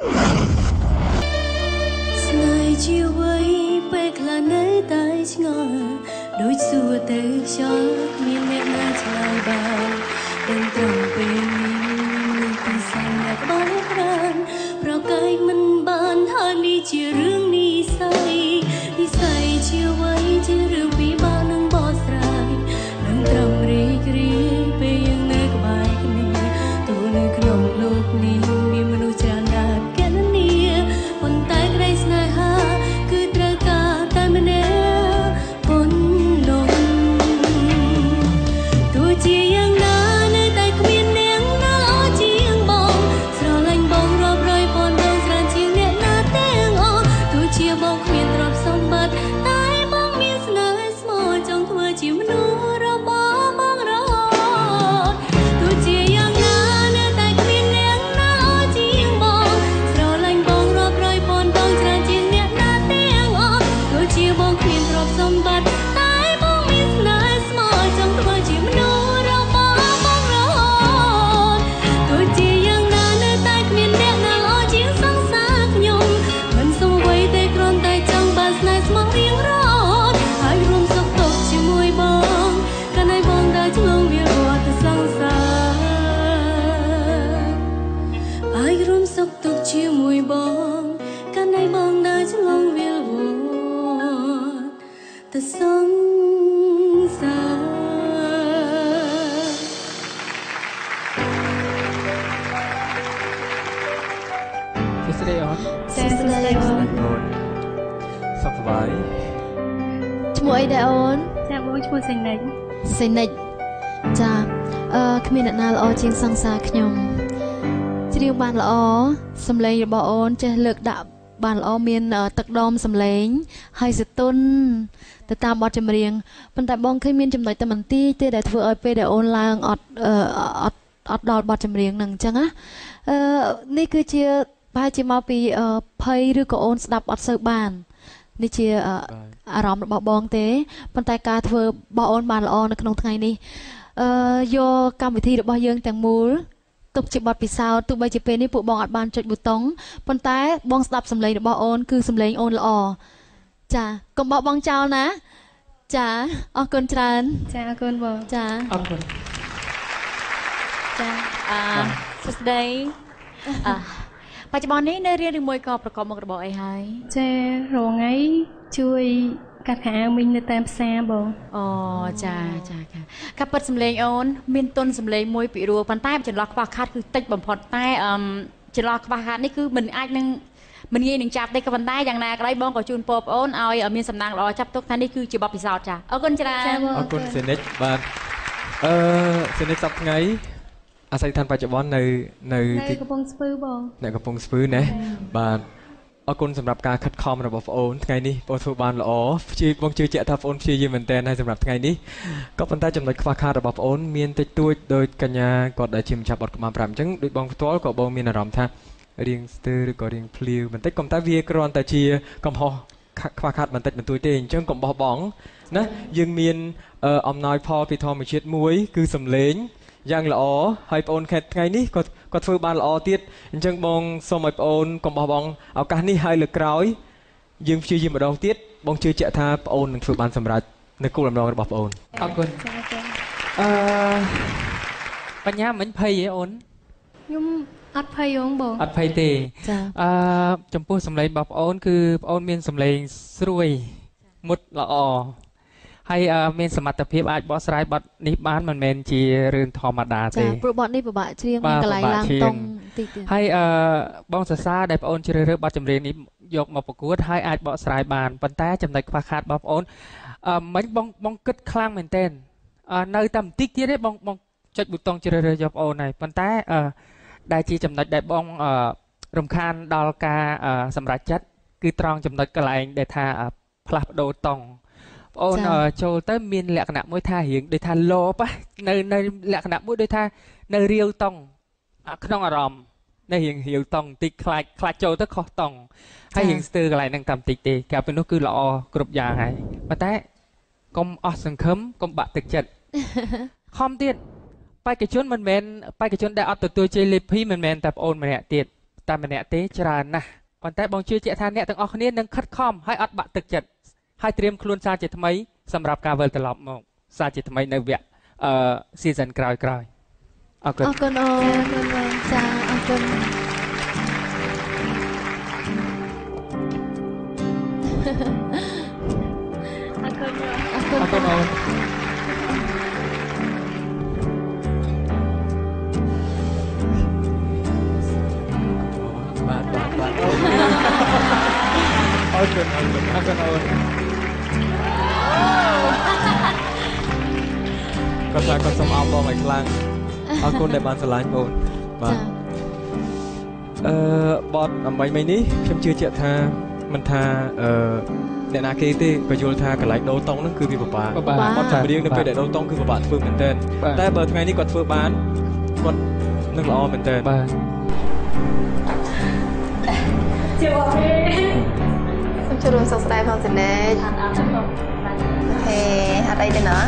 ស្នេហ៍ជាអ្វីពេលខ្លះនៅតែឆ្ងល់ដូចសួរទៅខ្យល់គ្មានអ្នកណាឆ្លើយបានដឹងត្រង់ពេលនេះមានពីសែនអ្នកក្បែរប្រានប្រកែកមិនបានហើយនេះជារឿងនិស័យនិស័យជាអ្វីជារឿងពិបាកនឹងបកស្រាយនឹងត្រឹមរីករាយពេលយើងនៅក្បែរគ្នាទោះនៅក្នុងលោកនេះមានមនុស្សច្រើនណាស់កណនីប៉ុន្តែក្តីស្នេហាគឺត្រូវការតែម្នាក់ប៉ុណ្ណោះទោះជាយ៉ាងណានៅតែគ្មានអ្នកណាល្អជាងបងស្រឡាញ់បងរាប់រយពាន់ដងច្រើនជាងអ្នកណាទាំងអស់ទោះជាបងគ្មានទ្រព្យសម្បត្តិតែបងមានស្នេហ៍ស្មោះចង់ធ្វើជាមនុស្សរបស់បងរហូតទោះជាយ៉ាងណានៅតែគ្មានអ្នកណាល្អជាងបងស្រឡាញ់បងរាប់រយពាន់ដងច្រើនជាងអ្នកណាទាំងអស់ទោះជាបងគ្មានទ្រព្យសម្បត្តិតែបងមានស្នេហ៍ស្មោះចង់ធ្វើជាមនុស្សរបស់បងរហូតទោះជាយ៉ាងណានៅតែគ្មានអ្នកណាល្អជាងសង្សារខ្ញុំមិនសូវអ្វីទេគ្រាន់តែចង់បានស្នេហ៍ស្មោះរៀងរហូតហើយរួមសុខទុក្ខជាមួយបងកាលណាបងដើរឆ្លងវាលវត្តសង្សារហើយរួមសុខទុក្ខជាមួយបងកាលណាបងដើរឆ្លងវាលវត្តសង្សារ សួស្តីអូន ចាសួស្តីអូន អូនសុខសប្បាយ ឈ្មោះអីដែរអូន ចាបងឈ្មោះសេនិច សេនិចចាគ្មានអ្នកណាល្អជាងសង្សារខ្ញុំច្រៀងបានល្អសំឡេងរបស់អូនចេះលើកដាក់បានល្អមានទឹកដមសំឡេងហើយសតុនទៅតាមបទចម្រៀងប៉ុន្តែបងឃើញមានចំណុចតែបន្តិចទេដែលធ្វើឲ្យពេលដែលអូនឡើងអត់អត់អត់ដល់បទចម្រៀងហ្នឹងអញ្ចឹងណានេះគឺជាប្រហែលជាមកពីភ័យឬក៏អូនស្ដាប់អត់សូវបាននេះជាអារម្មណ៍របស់បងទេប៉ុន្តែការធ្វើរបស់អូនបានល្អនៅក្នុងថ្ងៃនេះយកកម្មវិធីរបស់យើងទាំងមូលទុកជាបទពិសោធន៍ទោះបីជាពេលនេះពួកបងអត់បានចុចប៊ូតុងប៉ុន្តែបងស្ដាប់សំឡេងរបស់អូនគឺសំឡេងអូនល្អចាកុំបោះបង់ចោលណាចាអរគុណច្រើនចាអរគុណបងចាអរគុណចាសួស្តីបច្ចុប្បន្ននេះនៅរៀនឬមួយក៏ប្រកបមុខរបរអីហើយចារាល់ថ្ងៃជួយកាត់ខោអាវមីងនៅតាមផ្សារបងអូចាចាចាកាពិតសំឡេងអូនមានទុនសំឡេងមួយពីរោះប៉ុន្តែចន្លោះខ្វះខាតគឺតិចបំផុតតែចន្លោះខ្វះខាតនេះគឺមិនអាចនឹងមិនងាយនឹងចាប់ទេក៏ប៉ុន្តែយ៉ាងណាក្តីបងក៏ជូនពរបងអូនឲ្យមានសំណាងល្អចាប់ទុកថានេះគឺជាបទពិសោធន៍ចាអរគុណច្រើនអរគុណសេនិចបាទសេនិចសប្តាហ៍ថ្ងៃអាស័យដ្ឋានបច្ចុប្បន្ននៅទីកំពង់ស្ពឺបងអ្នកកំពង់ស្ពឺណាបាទអរគុណសម្រាប់ការខិតខំរបស់បងអូនថ្ងៃនេះបងធ្វើបានល្អបងជឿជាក់ថាបងអូនព្យាយាមមែនទែនហើយសម្រាប់ថ្ងៃនេះក៏ប៉ុន្តែចំណុចខ្វះខាតរបស់បងអូនមានតិចតួចដោយកញ្ញាគាត់ដែលជាម្ចាស់បទក្បាលប្រាប់អញ្ចឹងដូចបងផ្ទាល់ក៏បងមានអារម្មណ៍ថារៀងស្ទើរឬក៏រៀងភ្លាវបន្តិចក៏តែវាគ្រាន់តែជាកំហុសខ្វះខាតបន្តិចបន្តួចទេអញ្ចឹងកុំបោះបង់ណាយើងមានអំណោយផលពីធម្មជាតិមួយគឺសំឡេងយ៉ាងល្អហើយបងអូនខេតថ្ងៃនេះក៏គាត់ធ្វើបានល្អទៀតអញ្ចឹងបងសូមឲ្យបងអូនកុំបោះបង់ឱកាសនេះហើយលើក្រោយយើងព្យាយាមម្ដងទៀតបងជឿជាក់ថាបងអូននឹងធ្វើបានសម្រេចនៅគោលបំណងរបស់បងអូនអរគុណបញ្ញាមិញភ័យហ៎អូនខ្ញុំអត់ភ័យហងបងអត់ភ័យទេចំពោះសំឡេងរបស់បងអូនគឺបងអូនមានសំឡេងស្រួយមុតល្អហើយមានសមត្ថភាពអាចបកស្រាយបទនេះបានមិនមែនជារឿងធម្មតាទេចាព្រោះបទនេះពិបាកច្រៀងមានកន្លែងឡើងតង់តិចទៀតហើយបងសរសើរដែលបងអូនជ្រើសរើសបទចម្រៀងនេះយកមកប្រកួតហើយអាចបកស្រាយបានប៉ុន្តែចំណុចខ្វះខាតរបស់បងអូនមិញបងគិតខ្លាំងមែនទែននៅតែបន្តិចទៀតទេបងចុចប៊ូតុងជ្រើសរើសយកបងអូនហើយប៉ុន្តែដែលជាចំណុចដែលបងរំខានដល់ការសម្រេចចិត្តគឺត្រង់ចំណុចកន្លែងដែលថាផ្លាស់ប្ដូរតង់បងអូនចូលទៅមានលក្ខណៈមួយថារៀងដូចថាលោបនៅលក្ខណៈមួយដូចថានៅរាវតង់ក្នុងអារម្មណ៍នៅរៀងរាវតង់បន្តិចខ្លាចចូលទៅខុសតង់ហើយរៀងស្ទើរកន្លែងហ្នឹងតាមបន្តិចទេកាលពីនោះគឺល្អគ្រប់យ៉ាងហើយប៉ុន្តែកុំអស់សង្ឃឹមកុំបាក់ទឹកចិត្តខំទៀតបេក្ខជនមិនមែនបេក្ខជនដែលអត់ទទួលជ័យលេខ2មិនមែនតែបងអូនម្នាក់ទៀត តែម្នាក់ទេច្រើនណាស់ប៉ុន្តែបងជឿជាក់ថាអ្នកទាំងអស់គ្នានឹងខិតខំហើយអត់បាក់ទឹកចិត្តហើយត្រៀមខ្លួនសារជាថ្មីសម្រាប់ការវិលត្រឡប់មកសារជាថ្មីនៅវគ្គ season ក្រោយៗអរគុណ អរគុណអូនចាអរគុណ អរគុណ អរគុណ អរគុណអូន បាទបាទបាទអរគុណអរគុណ អរគុណអូន គាត់ថាគាត់សូមអបបងឲ្យខ្លាំងអរគុណដែលបានស្រឡាញ់បងបាទបទអំបញ្ញមិញនេះខ្ញុំជឿជាក់ថាមិនថាអ្នកណាគេទេក៏យល់ថាកន្លែងដូរតង់ហ្នឹងគឺវាពិបាកបទចម្រៀងនៅពេលដែលដូរតង់គឺពិបាកធ្វើមែនទែនតែបើថ្ងៃនេះគាត់ធ្វើបានគាត់នឹងល្អមែនទែន បាទ ជាបងទេ សូមចូលរួមសោកស្ដាយផងសេនិចអូខេអត់អីទេណា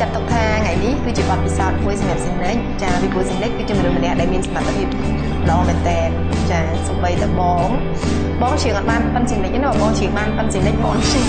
ចាត់ទុកថាថ្ងៃនេះគឺជាបទពិសោធន៍មួយសម្រាប់សេនិចចាពីព្រោះសេនិចគឺជាមនុស្សម្នាក់ដែលមានសមត្ថភាពល្អមែនតើចាសូម្បីតែបងបងជាងអត់បានប៉ិនសេនិចណាបងជាងបានប៉ិនសេនិចបងជាង